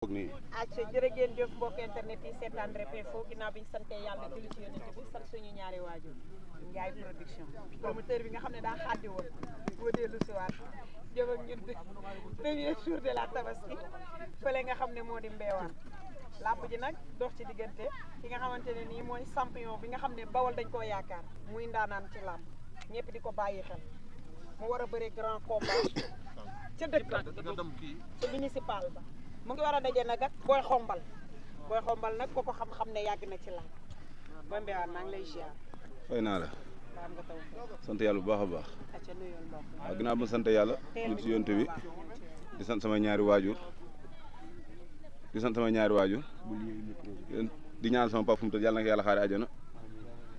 acca jërë ngeen jëf mbokk internet yi seetaan Rap Info ginnaaw bi ñu sante yàlla julli ci yonent bi sant suñu ñaari waajur Ndiaye production promoteur bi nga xam ne daa xaddi woon boo dellu si waat jëm ak ñun premier jour de la tabaski fële nga xam ne moo di mbeewaan làmb ji nag dox ci diggante ki nga xamante ne nii mooy champion bi nga xam ne Bawol dañ koo yaakaar muy ndaanaan ci làmb ñëpp di ko bàyyi xel mu war a bëre grand combat ca dëkk ca municipal ba mu ngi war a daje nag ak booy xombal nag ko xam-xam ne yàgg na ci làmb booy Mbewaan maa ngi lay ziar. fay naa la. baam nga taw sant yàlla bu baax a baax. acca nuyul mbokk waaw ginnaaw ma sant yàlla. ñu ci yonte bi di sant sama ñaari waajur. di ñaanal sama papa fu mu tëdd yàlla na ko yàlla xaare àjjana.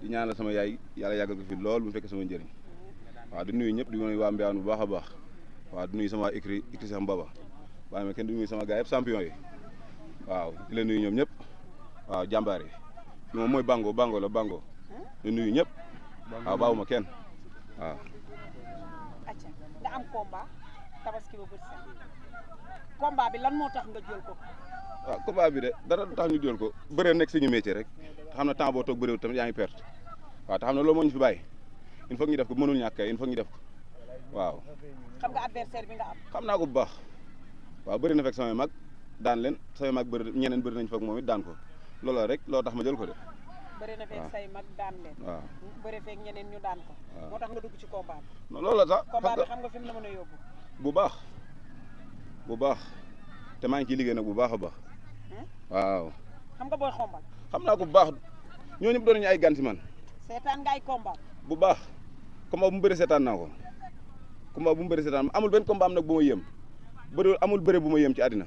di ñaanal sama yaay yàlla yàggal ko fi lool bu fekkee sama njëriñ. waaw di nuyu ñëpp di nuyu waa Mbewaan bu baax a baax. waaw di nuyu sama écrit sax Mbaba. waaye mais kenn du nuyu sama gars yëpp champion yi waaw di leen nuyu ñoom ñëpp waaw jàmbaar yi moom mooy bango la di nuyu ñëpp waaw baawuma kenn waaw. acca nga am combat tabaski ba bët sax combat bi lan moo tax nga jël ko. waaw combat bi de dara du tax ñu jël ko bëree nekk suñu métier rek te xam ne temps boo toog bëréew tamit yaa ngi perte waaw te xam ne loolu moo ñu fi bàyyi il faut ñu def ko mënul ñàkk il faut ñu def ko waaw. xam nga adversaire bi nga am. xam naa ko bu baax. waaw bëri na fekk samay mag daan leen samay mag bëri ñeneen bëri nañ fekk moom it daan ko looloo rek loo tax ma jël ko de. bëri na fekk say mag daan leen. waaw bëri fekk ñeneen ñu daan ko. moo tax nga dugg ci combat bi. non loolu la sax combat bi xam nga fi mu la mën a yóbbu. bu baax te maa ngi ciy liggéey nag bu baax a baax. waaw. xam nga booy xombal. xam naa ko bu baax ñooñu ñëpp doon nañu ay gan si man. seetaan nga ay combat. bu baax combat bu mu bëri seetaan naa ko combat bu mu bëri seetaan amul benn combat am nag bu ma yëm. amul bëre bu ma yëm ci àddina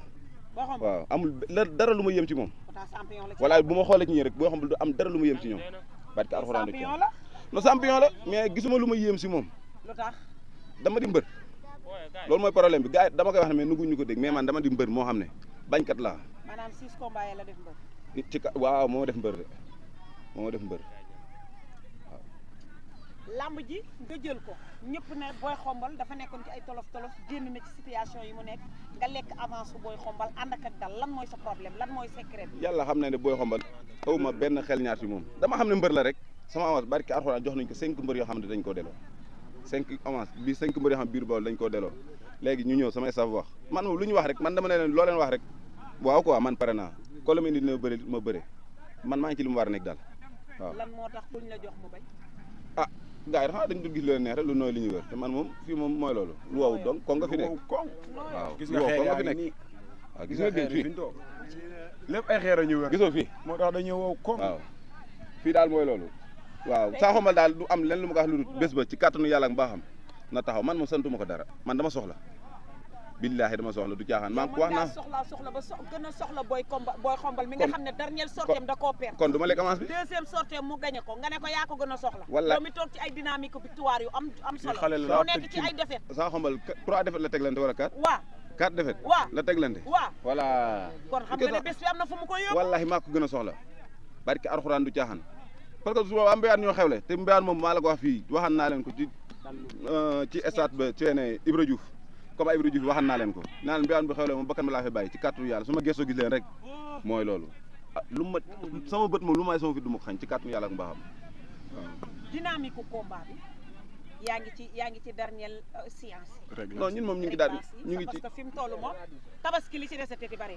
waaw amul dara lu ma yëm ci moom wala bu ma xoolee ci ñi rek boo xam du am dara lu ma yëm ci ñoom barke alxuraan no champion la mais gisuma lu ma yëm si moom lu tax dama di mbër loolu mooy problème bi gars yi dama koy wax ne mais nuguñu ko dégg mais man dama di mbër moo xam ne bañkat laa maanaam 6 combats yi la def mbër ci waaw moo def mbër de moo def mbër lamb ji nga jël ko ñëpp ne booy xombal dafa nekkoon ci ay tolof génn na ci situation yi mu nekk nga lekk avance su booy xombal ànd ak dal lan mooy sa problème lan mooy secret bi. yàlla xam na ne booy xombal aw ma benn xel ñaar ci moom dama xam ne mbër la rek sama avance barki Alxuraan jox nañ ko 5 mbër yoo xam ne dañ koo delloo 5 avance bi 5 mbër yoo xam ne biir Bawol dañ koo delloo léegi ñu ñëw sama staff wax man moom lu ñu wax rek man dama ne leen loo leen wax rek waaw quoi man pare naa ko la ma indi dina bëri ma bëre man maa ngi ci li mu war a nekk daal waaw. lan moo tax kuñ la jox mu bañ. ah gars yi dafa dañ dul gis lu leen neex rek lu nooy li ñu wër te man moom fii moom mooy loolu lu wow donc kon nga fi nekk waaw gis lu wow kon nga fi nekk waaw gis nga géej fii lépp ay xeer a ñu wër gisoo fii moo tax dañoo wow koŋ waaw fii daal mooy loolu waaw saa xombal daal du am len lu ma ko wax lu dul bés ba ci kàttanu yàlla ak mbaaxam na taxaw man moom santuma ko dara man dama soxla billaahi dama soxla du caaxaan maa wax naa soxla ba gën a soxla booy xombal mi nga xam ne dernière sortie da koo perdre kon du ma lekk avance bi deuxième sortie mu gagné ko nga ne ko yaa ko gën a soxla wala yow mi toog ci ay dynamique victoire yu am solo mu nekk ci ay défaite saa xombal 3 défaite la teglante wala 4 waaw 4 défaite waaw la teglante waaw voilà kon xam nga ne bés bi am na fu mu ko yóbbu wallahi maa ko gën a soxla barki Alxuraan du caaxaan parce que su waa Mbewaan ñoo xewle te Mbewaan moom maa la ko wax fii waxaan naa leen ko ci stade ba ceene Ibra Diouf comme ay Ibra Diouf waxaan naa leen ko naa leen Mbewaan bu xewle moom bakkan ma laa fay bàyyi ci kàttanu yàlla su ma gëstoo gis leen rek mooy loolu lu ma sama bët moom lu may sama fit du ma ko xañ ci kàttanu yàlla ak mbaaxam waaw. dynamique combat bi yaa ngi ci dernière séance. non ñun moom ñu ngi daal ñu ngi ci parce que fi mu toll moom tabaski li ci desete di bari.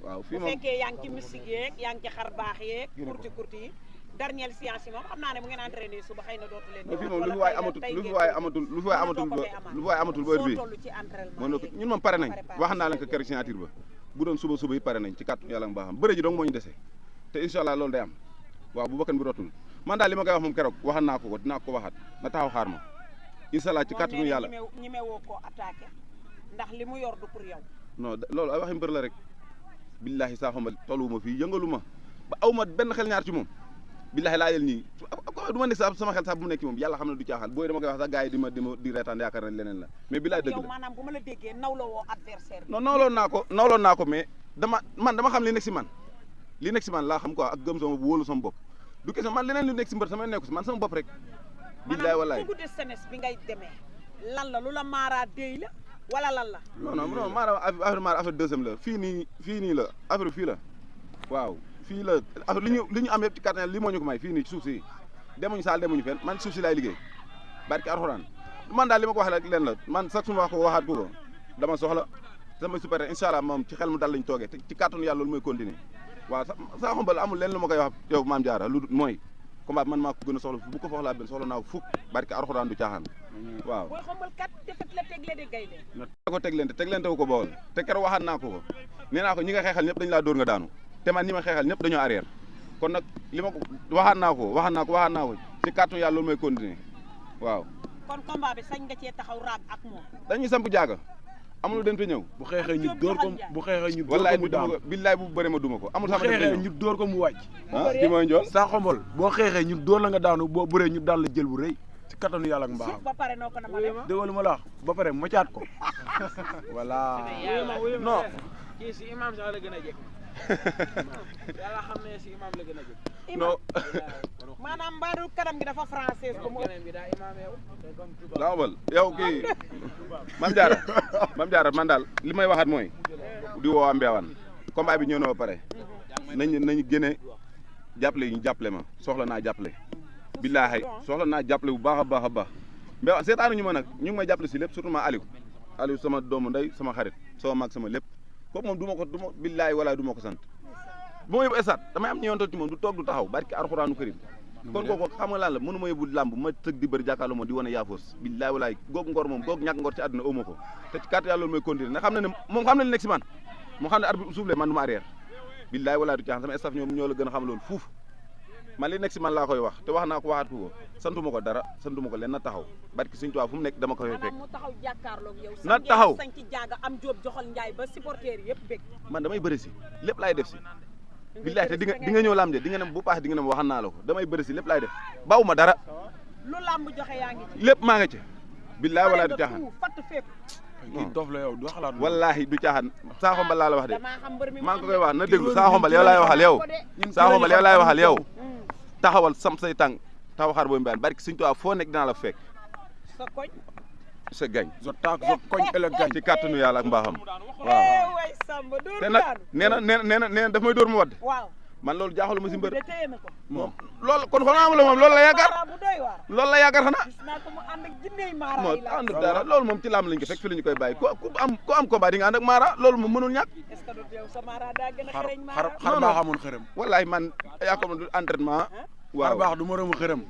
waaw fii bu moom fekkee yaa ngi ci musique yeeg yaa ngi ci xar baax yeeg. kurti yi dernière séance yi moom xam naa ne bu ngeen entraîné suba xëy na dootu leen. fii moom lu fi waay amatul ba heure bii ñun moom pare nañ wax naa leen ko kër signature ba bu doon suba it pare nañ ci kàttu yàlla nga baaxam bëre ji dong moo ñu dese te incha allah loolu day am waaw bu bakkan bi rotul man daal li ma koy wax moom keroog waxan naa ko dinaa ko waxaat na taxaw xaar ma incha allah ci kàttanu yàlla ñemewoo ko attaqué ndax li mu yor du pour yow non loolu ay waxi mbër la rek billaahi saa xama tolluwuma fii yëngalu ma ba aw ma benn xel ñaar ci moom billaahi laa yel nii du ma nekk sama xel sax bu mu nekk ci moom yàlla xam ne du caaxaan booy dama koy wax sax gars yi di reetaan yaakaar nañ leneen la mais billaahi dëgg la yow maanaam bu ma la déggee nawloo woo adversaire non nawloon naa ko mais dama xam li nekk si man laa xam quoi ak gëm sama wóolu sama bopp du question man leneen lu nekk si mbër sama nekku si man sama bopp rek billaahi wallahi maanaam de senes bi ngay demee lan la lu la maaraa déy la wala lan la. non maanaam affaire deuxième la fii nii la affaire fii la waaw fii la affaire li ñu am yëpp ci kattan li moo ñu ko may fii nii ci suuf si demuñu saal demuñu fenn man suuf si laay liggéey barki alxuraan man daal li ma ko waxee leen la man sax suma wax ko waxaat ko dama soxla sama supérieur incha allah moom ci xel mu dal lañ toogee te ci kàttanu yàlla loolu mooy continuer waaw sa xombal amul leen lu ma koy wax yow Mame Diarra lu mooy combat man maa ko gën a soxla bu ko soxlaa benn soxla naa ko fukk barki alxuraan du caaxaan waaw booy xombal kat defet la tegle de gaynde ko teglente wu ko bool te keroog waxaat naa ko nee naa ko ñi nga xeexal ñëpp dañu laa dóor nga daanu te man ñi ma xeexal ñëpp dañoo arrière kon nag li ma ko waxaat naa ko ci kàttanu yàlla loolu mooy continuer waaw kon combat bi sañ nga cee taxaw raag ak moom dañuy samp jaaga amul den fi ñëw bu xeexee ñu dóor ko wallaay mu daanu billaay bu bëre ma duma ko amul bu sama xeexee ñu dóor ko mu wàcc ki mooy njool saa xombal boo xeexee ñu dóor la nga daanu boo bëree ñu daan la jël bu rëy ci kattanu yàlla ak mbaaxam ba pare noo ko na ma def déggoo lu ma la wax ba pare mocaat ko voilà non kii si imam sax la gën a jëkk yàlla xam ne si imam la gën a jëkk non maanaam mbaadu kanam gi dafa français ko mu bi daa imam laawbal yow kii Mame Diarra man daal li may waxaat mooy di woo Mbewaan combat bi ñëw na ba pare nañu génne jàppale ñu jàppale ma soxla naa jàppale billaahi soxla naa jàppale bu baax a baax Mbewaan seetaanuñu ma nag ñu ngi may jàppale si lépp surtout ma Aliou sama doomu ndey sama xarit sama mag sama lépp kooku moom du ma billaahi wala du ma ko sant bu ma yóbbu esat damay am ñëwantal ci moom du toog du taxaw barki alxuraanu karim kon kooku xam nga lan la mënu ma yóbbu làmb ma tëg di bëri jàkkaarloo moom di wane yaafoos billaahi walaay googu ngor moom googu ñàkk ngor ci àdduna ëwma ko te ci kàttan yàlla loolu mooy continuer na xam ne moom xam ne li nekk si man moo xam ne arbitre suuf le man du ma arrière billaahi walaay du caaxaan sama staff ñoo la gën a xam loolu fuuf man li nekk si man laa koy wax te wax naa ko waxaat ko santuma ko dara santuma ko leen na taxaw barki Sëñ Tuubaa fu mu nekk dama ko fay fekk mu taxaw jàkkaarloog yow na taxaw sañ ci jaaga am jóob joxal njaay ba supporter yëpp bég man damay bëri si lépp laay def si billahi te di nga ñëw lamb de di nga ne bu baax di nga ne ma waxan naa la ko damay bëri si lépp laay def baawu ma dara lu lamb joxe yaa ngi ci lépp maa nga ci billahi wala du caaxaan fatt fépp kii dof la yow du xalaat wallahi du caaxaan saa xombal laa la wax de damaa xam mbër mi maa ngi ko koy wax na déglu saa xombal yow laay waxal yow saa xombal yow laay waxal yow taxawal sam say tànk taxaw xaar booy mbiyaan barki Sëñ Tuubaa foo nekk dinaa la fekk sa koñ sa gañ sa tànk sa koñ ëllëg gañ ci kàttanu yàlla ak mbaaxam waaw way samba dóor te nag nee na daf may dóor mu wadd waaw man loolu jaaxalu ma si mbër de téye na ko moom loolu kon xanaa la moom loolu la yaakaar mara bu doy waar loolu la yaakaar xanaa gis naa ko mu ànd ak jinney mara moo yi la ànd dara loolu moom ci laam lañ ko fekk fi la ñu koy bàyyi ku am combat di nga ànd ak Mara loolu moom mënul ñàkk est-ce que du yow sa mara daa gën a xereñ mara xar baax amoon xërëm wallaay man yaakaar du entraînement xar baax du moromu xërëm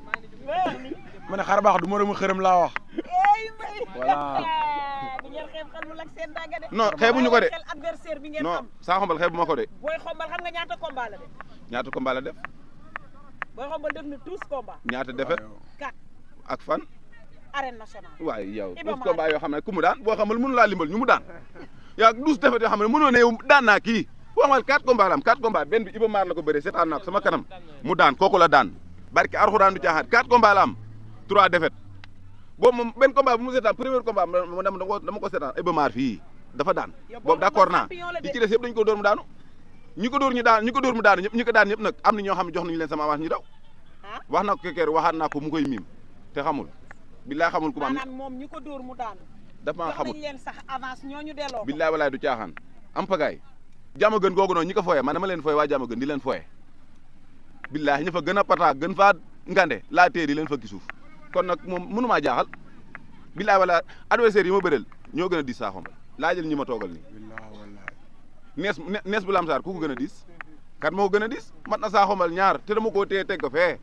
ma ne xar baax du moromu xërëm laa wax voilà bu ngeen xeeb xel mu lak seen dagga de non xeebuñu ko de xel adversaire bi ngeen non am saa xombal xeebu ma ko de booy xombal xam nga ñaata combat la de ñaata combat la def booy xombal def na 12 combat ñaata defet 4 ak fan arène nationale waaye yow Iba 12 combat yoo xam ne ku mu daan boo xamal mënu laa limbal ñu mu daan yaa 12 defet yoo xam ne mënoo ne yow daan naa kii boo xamal 4 combat la am 4 combat benn bi Iba Maar la ko bëree seetaan naa ko sama kanam mu daan kooku la daan barki Alxuraan du caaxaan 4 combat la am 3 defet boobu moom benn combat bu mu seetaan premier combat dama ko seetaan Iba Maar fii dafa daan boobu d'accord naa li ci des yëpp dañu ko dóor mu daanu ñi ko dóor mu daanu ñëpp ñi ko daan ñëpp nag am na ñoo xam ne jox nañu leen sama avance ñu daw wax naa ko kekeer waxaat naa ko mu koy miim te xamul billaay xamul ku ma am maanaam moom ñi ko dóor mu daanu daf maa xamul jox nañ leen sax avance ñooñu delloo ko billaay walaay du caaxaan am pagaay jàmm gën googu noonu ñi ko fooyee man dama leen fooye waa jàmm gën di leen fooye billaay ña fa gën a pata gën faa ngande laa tee di leen fa suuf kon nag moom mënumaa jaaxal billaay wala adversaire yi ma bëreel ñoo gën a diis saa xombal laajal ñi ma toogal nii nees bu lamsaar ku ko gën a diis kat moo ko gën a diis mat na saa xombal ñaar te dama koo téye teg ko fee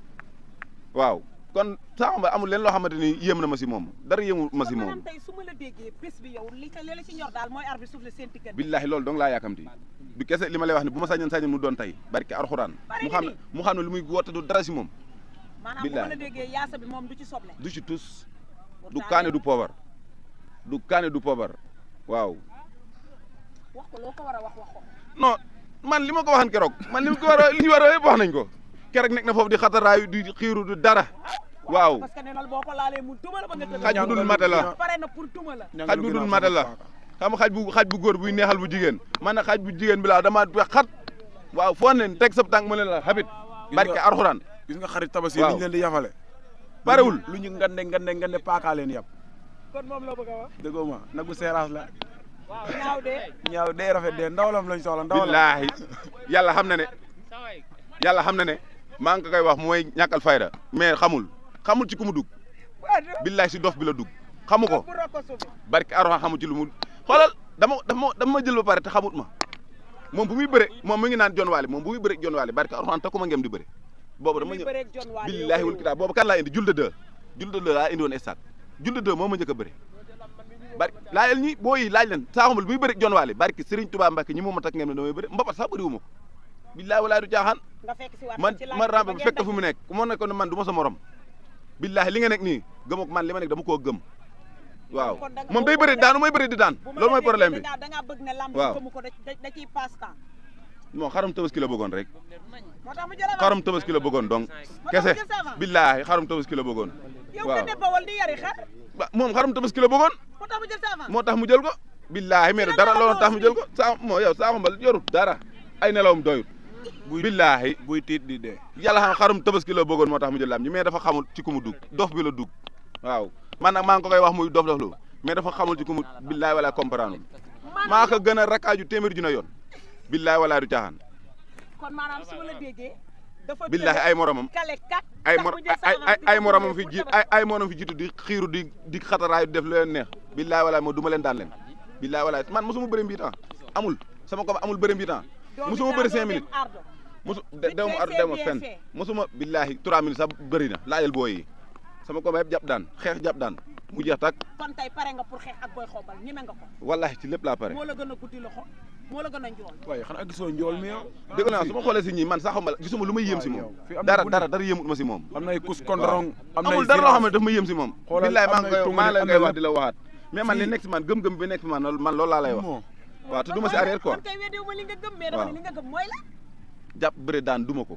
waaw kon saa xombal amul leen loo xamante ni yéem na ma si moom dara yéemu ma si moom tey su ma la déggee bés bi yow li la ci ñor daal mooy arbitre suuf la seen diggante billahi loolu dong laa yaakamti du kese li ma lay wax ne bu ma sañoon mu doon tey barki Alxuraan mu xam ne lu muy woote du dara si moom maanaam bu ma la déggee yaasa bi moom du ci soble du ci tus du kaane du poobar waaw wax ko loo ko war a wax ko non man li ma ko waxan keroog man li ma ko war a li ñu war a yëpp wax nañ ko keroog nekk na foofu di xataraayu di xiiru du dara waaw parce que nee na boo ko laalee mu tuma la ba nga tëdd xaj bu dul mate la pare na pour tuma la xaj bu dul mate la xam xaj bu góor buy neexal bu jigéen man na xaj bu jigéen bi laa dama wex xat waaw foo ne teg sab tànk mu ne la xabit barke Alxuraan gis nga xarit tabaski li ñu leen di yafale parewul lu ñu ngande paakaa leen yàpp kon moom la bëgg a wax. déggoo ma nagu seeraas la. waaw ñaaw de. ñaaw day rafet de ndawalam lañ soxla ndawalam. billaahi yàlla xam na ne maa ngi ko koy wax mooy ñàkkal fayda mais xamul ci ku mu dugg billaahi si dof bi la dugg xamu ko barki Aroha xamu ci lu mu xoolal dama ma jël ba pare te xamut ma moom bu muy bëre moom mi ngi naan John Waly moom bu muy bëre John Waly barki Aroha te ku ma ngem di bëre boobu dama ñëw billaahi wal kitaab boobu kan laa indi Julde 2 laa indi woon stade Julde 2 moo ma njëkk a bëre barki laajal ñi boo yi laaj leen saaxumbal bu muy bëre John Waly barki Serigne Touba Mbacke ñi moom ma tak ngem ne damay bëre mbapat sax bëriwu ma ko billaahi walaay du caaxaan man rambe bu fekk fu mu nekk moo nekkoon ne man du ma sa morom billaahi li nga nekk nii gëmoo man li ma nekk dama koo gëm waaw moom day bëri daanu may bëri di daan loolu mooy problème bi waaw bon xarum tabaski la bëggoon rek xarum tabaski la bëggoon donc kese billaahi xarum tabaski la bëggoon waaw moom xarum tabaski la bëggoon moo tax mu jël ko billaahi mais dara loolu tax mu jël ko saa moo yow saa xombal yorut dara ay nelawam doyut billaahi buy tiit di dee yàlla xam xarum tabaski la bëggoon moo tax mu jël lam ñi mais dafa xamul ci ku mu dugg dof bi la dugg waaw man nag maa ngi ko koy wax muy dof lu mais dafa xamul ci ku mu billaahi wala comprendre maa ko gën a rakkaaju téeméer ju na yoon billaahi wala du caaxaan kon maanaam su ma la déggee dafa billaahi ay moromam ay moromam fi jiit ay moromam fi jiitu di xiiru di xataraayu def lu leen neex billaahi wala moo du ma leen daan leen billaahi wala man mosuma bëri mbi temps amul sama ko amul bëri mbi temps mosuma bëri 5 minutes dew ma ardo dew ma fenn mosuma billaahi 3 minutes sax bëri na laajal booy yi sama ko yëpp jàpp daan xeex jàpp daan mu jeex tak kon tey pare nga pour xeex ak Boy Xombal ñeme nga ko wallaahi ci lépp laa pare moo la gën a guddi loxo moo la gën a njool waaye xanaa gisoo njool mi yow dégg naa su ma xoolee si ñii man sax xamal gisuma lu may yéem si moom dara yéemut ma si moom am nay kus kondorong amul dara loo xam ne daf ma yéem si moom billaahi maa ngi lay wax di la waxaat mais man li nekk si man gëm-gëm bi nekk si man loolu laa lay wax waaw te du ma si arrière quoi kon tey weddiwu ma li nga gëm mais dama ne li nga gëm mooy la jàpp bëre daan duma ko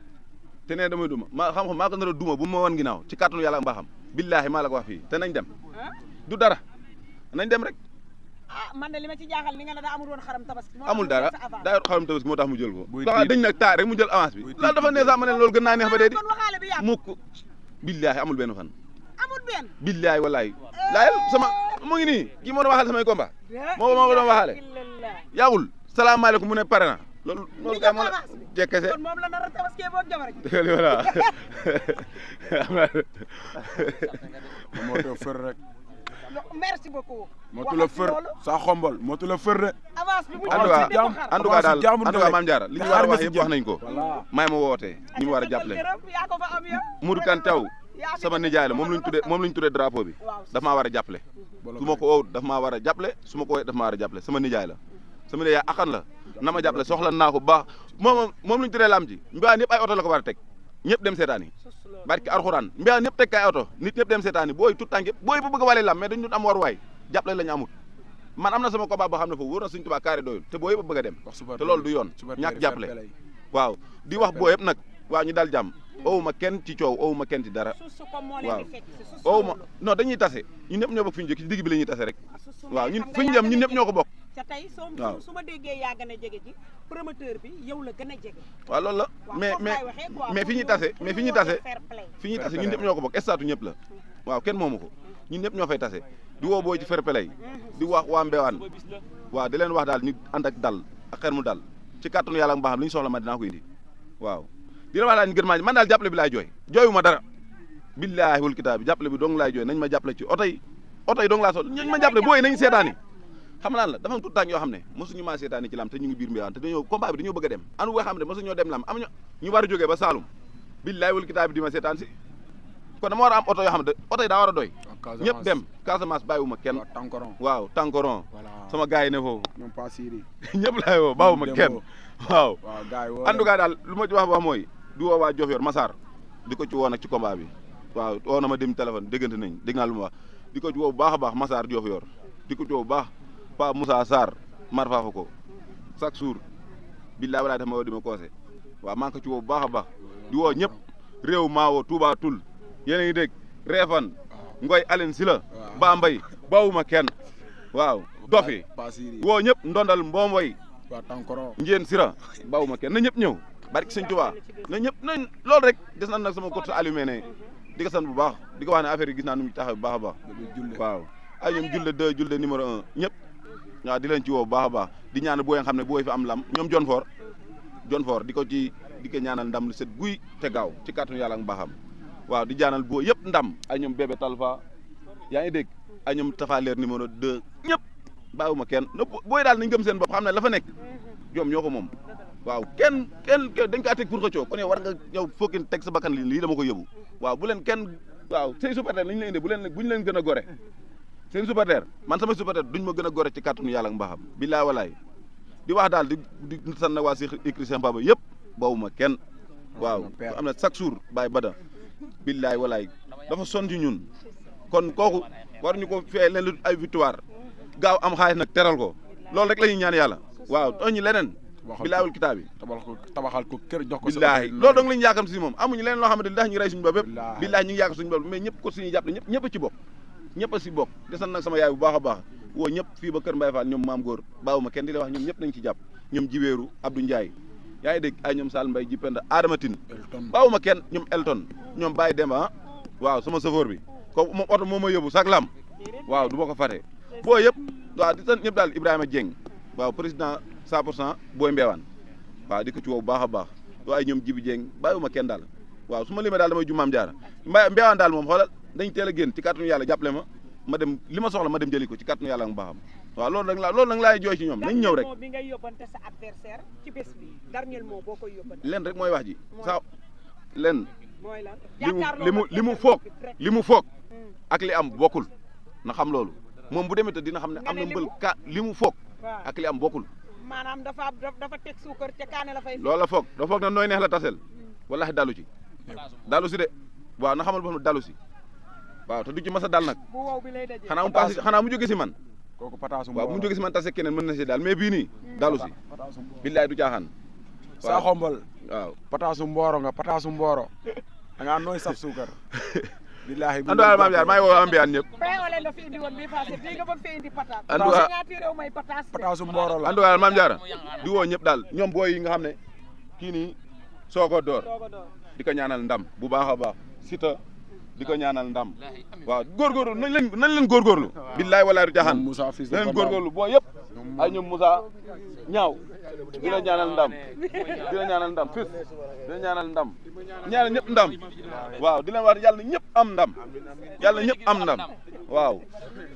te nee damay duma maa xam maa ko nar a duma bu ma wan ginnaaw ci kàttanu yàlla mbaaxam billaahi maa la ko wax fii te nañ dem du dara nañ dem rek man de li ma ci jaaxal ni nga ne daa amul woon xaram tabaski amul dara daa yor xaram tabaski moo tax mu jël ko dañ nag taay rek mu jël avance bi loolu dafa ne sax ma ne loolu gën naa neex ba dee di mukk billaahi amul benn fan amul benn billaahi wallahi laayal sama mu ngi nii kii moo doon waxaale samay combat moo ko doon waxaale yàggul salaamaaleykum mu ne pare na loolu kay moo la jekkese kon moom la nar a tabaski boo jabar ji voilà moo tax fër rek merci beaucoup mootu la fër saa xombal mootu la fër rek avance bi mu en tout cas daal Mame Diarra li ñu war a wax yëpp wax nañ ko may ma wootee ñi mu war a jàppale yaa ko fa am yow Modou Kane Thiaw sama nijaay la moom lañ tuddee drapeau bi daf maa war a jàppale su ma ko woo daf maa war a jàppale su ma ko woo daf maa war a jàppale sama nijaay la sama nijaay akan la na ma jàppale soxla naa ko bu baax moom lañ tuddee lam ji mbaa ñëpp ay oto la ko war a teg ñëpp dem seetaan yi barki Alxuraan mbaa ñëpp teg kay oto nit ñëpp dem seetaan yi booy tout tànk yëpp booy bu bëgg a walee lam mais dañu am war waay jàppale la ñu amut man am na sama combat boo xam ne foofu wóor na Sëñ Tuubaa carré doyul te booy yëpp bëgg a dem te loolu du yoon ñàkk jàppale waaw di wax booy yëpp nag waaw ñu daal jàmm owuma kenn ci coow owuma kenn ci dara waaw owuma non dañuy tase ñun ñëpp ñoo bokk fi ñu jëkk ci digg bi la ñuy tase rek waaw ñun fi ñu jëm ñun ñëpp ñoo ko bokk te tey su ma déggee yaa gën a jege ji promoteur bi yow la gën a jege waaw loolu la mais fi ñuy tase ñun ñëpp ñoo ko bokk estatu ñëpp la waaw kenn moomu ko ñun ñëpp ñoo fay tase di woo booy ci fair play di wax waa Mbewaan waaw di leen wax daal ñu ànd ak dal ak xel mu dal ci kàttanu yàlla ak mbaaxam li ñu soxla ma dinaa ko indi waaw di leen wax daal ñu gën maa man daal jàppale bi laay jooy jooyu ma dara billaahi wal kitaab bi jàppale bi dong laay jooy nañ ma jàppale ci oto yi dong laa soxla nañ ma jàppale booy nañ seetaani xam naa la dafa am tout temps yoo xam ne mosuñu maa seetaani ci lam te ñu ngi biir Mbewaan te dañoo combat bi dañoo bëgg a dem anu woo xam ne mosuñoo dem lam am ñu war a jógee ba Saalum billaahi wal kitaab bi di ma seetaan si kon dama war a am oto yoo xam ne oto yi daa war a doy ñëpp dem Casamance bàyyiwuma kenn waaw Tankoron sama gars yi ne foofu ñëpp laay woo bàyyiwuma kenn waaw en tout cas daal lu ma ci wax mooy di woo waa Diofior Massar di ko ci woo nag ci combat bi waaw woo na ma dem téléphone déggante nañ dégg naa lu ma wax di ko ci woo bu baax a baax Massar Diofior di ko ci woo bu baax Pa Moussa Sarr mar faafa ko chaque jour billaay walaay dafa ma woo di ma koose waaw maa ngi ko ci woo bu baax a baax di woo ñëpp réew Maawo Touba Toul yéen a ngi dégg Réfane Ngoy Aline Sila Bambey bawuma kenn waaw dofi woo ñëpp ndondal Mbomboy njeen Sira bawuma kenn na ñëpp ñëw barki Sëñ Tuubaa na ñëpp nañ loolu rek des na nag sama côté allumé ne di ko sant bu baax di ko wax ne affaire yi gis naa nu mu taxaw bu baax a baax waaw ay ñoom julde 2 julde numéro 1 ñëpp waaw di leen ci woo bu baax a baax di ñaanal booy nga xam ne booy fi am lam ñoom John Fort di ko ñaanal ndam lu set guy te gaaw ci kàttanu yàlla ak mbaaxam waaw di jaanal boo yëpp ndam ay ñoom bébé Talfa yaa ngi dégg ay ñoom Tafa Leer numéro 2 ñëpp bàyyiwuma kenn booy daal nañ gëm seen bopp xam ne la fa nekk ñoom ñoo ko moom waaw kenn dañ kaa teg pour xëccoo kon yow war nga ñëw fokkin teg sa bakkan lii dama ko yóbbu waaw bu leen kenn waaw seen supporter nañu leen indi buñ leen gën a gore seen supporter man sama supporter duñ ma gën a gore ci kàttanu yàlla ak mbaaxam billaay walaay di wax daal di sant nag waa si écrit seen papa yëpp bawuma kenn waaw am na chaque jour bàyyi bada billaay walaay dafa sonn ci ñun kon kooku war ñu ko fee leen lu ay victoire gaaw am xaalis nag teral ko loolu rek la ñuy ñaan yàlla waaw oññi leneen bilaawul kitaab yi tabaxal ko kër jox ko billaahi loolu dong la ñu yaakam si moom amuñu leneen loo xamante ni dax ñu rey suñu bopp bépp billaahi ñu ngi yaakam suñu bopp mais ñëpp ko suñuy jàppale ñëpp a ci bokk ñëpp a si bokk di sant nag sama yaay bu baax a baax woo ñëpp fii ba kër Mbaye Fall ñoom maam góor baawuma kenn di la wax ñoom ñëpp nañ ci jàpp ñoom Jiweeru Abdou Ndiaye yaa ngi dégg ay ñoom Sall Mbaye Jipenda Adama Tine baawuma kenn ñoom Elton ñoom Baye Demba waaw sama chauffeur bi ko moom oto moo ma yóbbu sax lam waaw du ma ko fàtte boo yëpp waaw di sant ñëpp daal Ibrahima Dieng waaw président 100% booy Mbeewaan waaw di ko ci woo bu baax a baax waaye ñoom Jibi Dieng bàyyiwuma kenn daal waaw su ma limee daal damay jumaam jaara Mbeewaan daal moom xoolal dañ teel a génn ci kàttanu yàlla jàppale ma dem li ma soxla ma dem jëli ko ci kàttanu yàlla ak mbaaxam waaw loolu nag laay jooy ci ñoom nañ ñëw rek bi ngay yóbbante sa adversaire ci bés bi dernier mot boo koy yóbbante len rek mooy wax ji sa len mooy lan li mu foog ak li am bokkul na xam loolu moom bu demee te dina xam ne am na mbël li mu foog ak li am bokkul maanaam dafa teg suukar ca kaane la fay loolu la foog dafa foog na nooy neex la tasel wallahi dalu ci de waaw na xamal boo dalu si waaw te du ci masa dal nag bu wow bi lay daje xanaa mu jóge si man kooku pataasu waaw mu jóge si man tase keneen mën na si daal mais bii nii dalu si billaay du caaxaan saa xombal waaw pataasu mbooro da ngaa nooy saf suukar billahi anduwaal maam yaar maa ngi woo ambiyaan ñëpp préolé nga fi indi woon bi passé fii nga bëgg fi indi patas pataasu mbooro la anduwaal maam jaara di woo ñëpp daal ñoom booy yi nga xam ne kii nii soogo door di ko ñaanal ndam bu baax a baax Siteu di ko ñaanal ndam waaw góorgóorlu nañ leen góorgóorlu billaay walaay du caaxaan nañ leen góorgóorlu boo yëpp ay ñoom Moussa ñaaw di la ñaanal ndam fis di la ñaanal ndam ñaanal ñëpp ndam waaw di leen wax yàlla na ñëpp am ndam waaw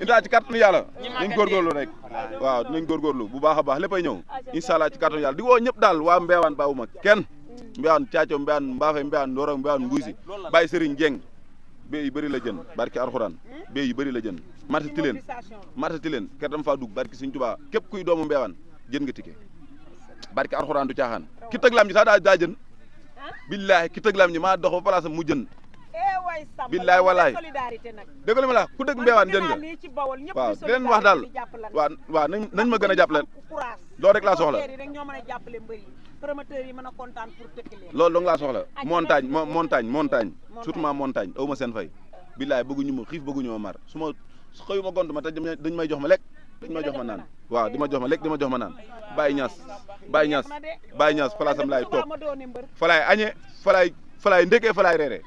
inta ci kàttanu yàlla nañ góorgóorlu rek waaw dinañ góorgóorlu bu baax a baax léppay ñëw incha allah ci kàttanu yàlla di woo ñëpp daal waa Mbeewaan bawuma kenn Mbeewaan Caaco Mbeewaan Mbaafe Mbeewaan Ndorong Mbeewaan Nguysi Baye Serigne Dieng bee yu bëri la jën barki Alxuraan bee yu bëri la jën marché Tilène ker dama faa dugg barki Sëñ Tuubaa képp kuy doomu Mbeewaan jën nga tike barki Alxuraan du caaxaan ki tëg lam ji sax daa jën billaahi ki tëg lam ji maa dox ba place am mu jën billaay walaay dégg li ma la ku dëgg Mbeewaan jën nga waaw di leen wax daal waaw nañ ma gën a jàppale loolu rek laa soxla promoteurs yi mën a kontaan pour tëkk leen loolu dong laa soxla montagne surtout ma montagne aw ma seen fay billaay bëgguñu ma xiif bëgguñu ma mar su ma xëyu ma gont ma te dañ may jox ma lekk dañ may jox ma naan waaw di ma jox ma lekk di ma jox ma naan Baye Niass place am laay toog fa laay añee fa laay ndékkee fa laay reeree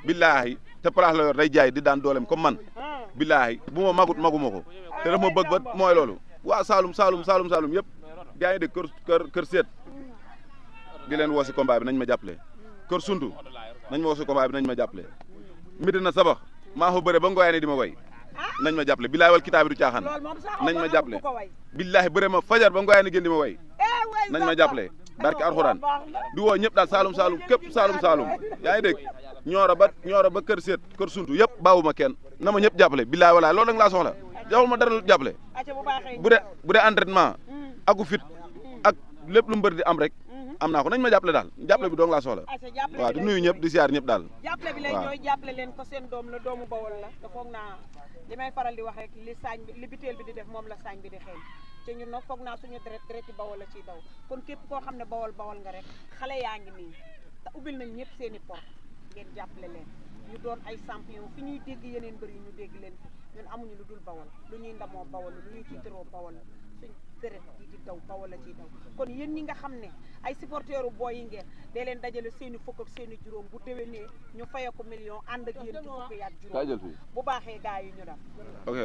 billaahi te place la yor day jaay di daan dooleem comme man billaahi bu ma maguma ko te daf ma bëgg ba mooy loolu waa Saalum yëpp gaa ngi dégg kër seet di leen woo si combat bi nañ ma jàppale kër suntu nañ ma woo si combat bi nañ ma jàppale Medina Sabax maa fa bëre ba ngooyaane di ma way nañ ma jàppale billaay wal kitaab bi du caaxaan nañ ma jàppale billahi bëre ma fajar ba ngooyaane gën di ma way nañ ma jàppale barki Alxuraan di woo ñëpp daal Saalum képp Saalum yaa ngi dégg ñooro ba kër seet kër suntu yëpp baawuma kenn na ma ñëpp jàppale billaay walaay loolu nag laa soxla joxul ma dara jàppale bu dee entraînement aku fit ak lépp lu mbër di am rek am naa ko nañ ma jàppale daal jàppale bi dong laa soxla waaw di nuyu ñëpp di siyaar ñëpp daal jàppale bi lay ñooy jàppale leen ko seen doom la doomu Bawol la te foog naa li may faral di wax rek li biteel bi di def moom la saañ bi di xeeñ te ñun nag foog naa suñu deret ci Bawol la ciy daw kon képp koo xam ne Bawol nga rek xale yaa ngi nii te ubbil nañ ñëpp seen i porte ngeen jàppale leen ñu doon ay champion fi ñuy dégg yeneen mbër yi ñu dégg leen fi ñun amuñu lu dul Bawol lu ñuy ndamoo Bawol lu ñuy tiitaroo Bawol suñ deret yi di daw Bawol la ciy daw kon yéen ñi nga xam ne ay supporteru booy yi ngeen dee leen dajale seeni fukk ak seeni juróom bu déwénee ñu faye ko million ànd ak yéen ci fukki ak juróom bu baaxee gaa yi ñu dam ok